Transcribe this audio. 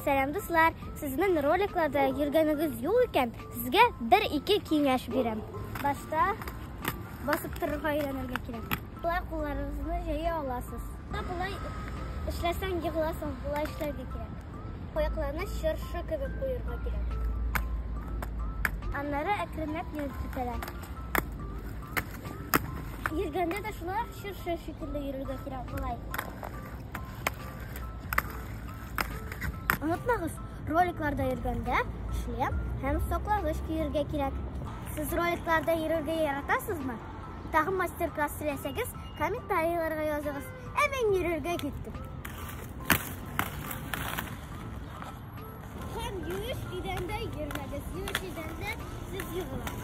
Сәлам, дуслар! Сезнең роликларда йөргәнегез юк икән, сезгә бер-ике киңәш бирәм. Башта басып торырга өйрәнергә кирәк. Болай кулларыгызны җәя аласыз. Болай эшләсәң егыласың, болай эшләргә кирәк. Аякларны чыршы кебек куерга кирәк. Аннары әкренләп йөреп китәләр. Йөргәндә дә шулай чыршы шикелле йөрергә кирәк, болай. Онытмагыз, роликларда йөргәндә шлем һәм саклагыч киергә кирәк. Сез роликларда йөрергә яратасызмы? Тагын мастер-класс теләсәгез, комментарийларга языгыз. Ә мин йөрергә киттем. Һәм юеш идәндә йөрмәгез. Юеш идәндә сез егыласыз.